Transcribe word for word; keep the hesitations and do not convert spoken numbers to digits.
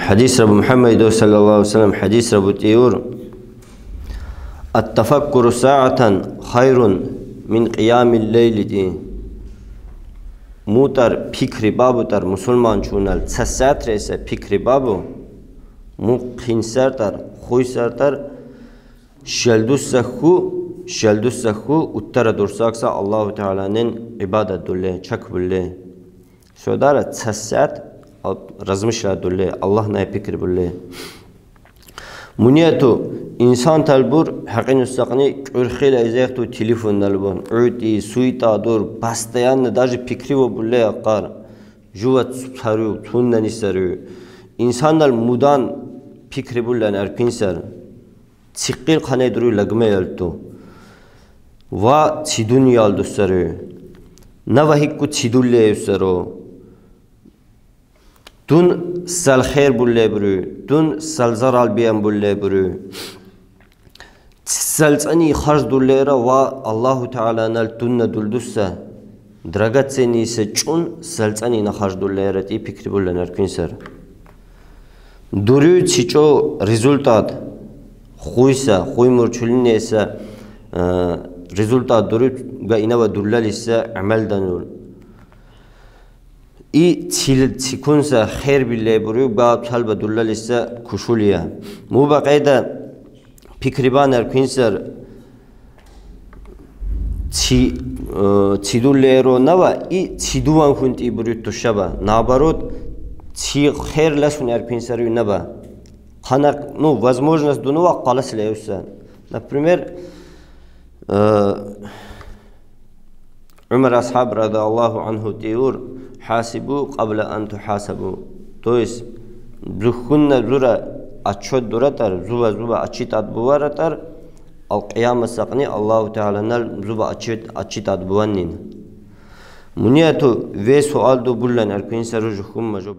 Хадисра бу Мухаммад саллаллаху алейхи ва саллам, хадисра бу тиюр: «التفكر ساعة خير من قيام الليل» ди. Мутар пикри бабутар мусулман чунал цасятре са пикри бабу, му хинсартар, хуйсартар, шалдуса ху, шалдуса ху, уттара дурсакса Аллаху Тааланин ибадат дуле, чак буле. Содара цасят размышляя дуле, Аллахнай пикри буле. Мунету инсан талбур, хакъин усакъни, кюрхила изехту телефон налбун. Ути, суйта дур, постоянно даже пикри во буле акъар. Жува сару, туннани сару. Инсаннал мудан пикри буллан арпинсар. Цикъир къане дуруй лагме ялту. Ва цидун ялдусару. Нава хикку цидулле юсару. Дун сал хер булле буру. Дун сал зарал биям булле буру. Сал цани харж дуллера ва Аллаху Тааланал дунна дулдуса. Драгоценный са чун сал цани на харж дуллера ти пикри буллан арпинсар. Дуру цичо результат. Хуйса, хуй мурчулинеса, э, результат дуру га инава дуллалиса амал данул. И цил-, цикунса хер биле буру га цалба дуллалиса кушулия. Му бакъайда пикри бан арпинсар ци, э, цидуллеро нава и цидуван хунти буру тушаба. Наоборот, ци хер ласун арпинсару нава. Ханак, ну, возможность дунува къалас леуса. Например, э, Умар асхаб радияллаху анху тиюр: «Хасибу къабла ан тухасабу». То есть, зухунна зура отчёт дуратар, зуба-зуба отчитат буваратар, ал-Къиямат сакъни Аллаху Тааланал зуба отчет, отчитат буваннин. Мунету ве суал ду буллан арпинсару жухунма жоба.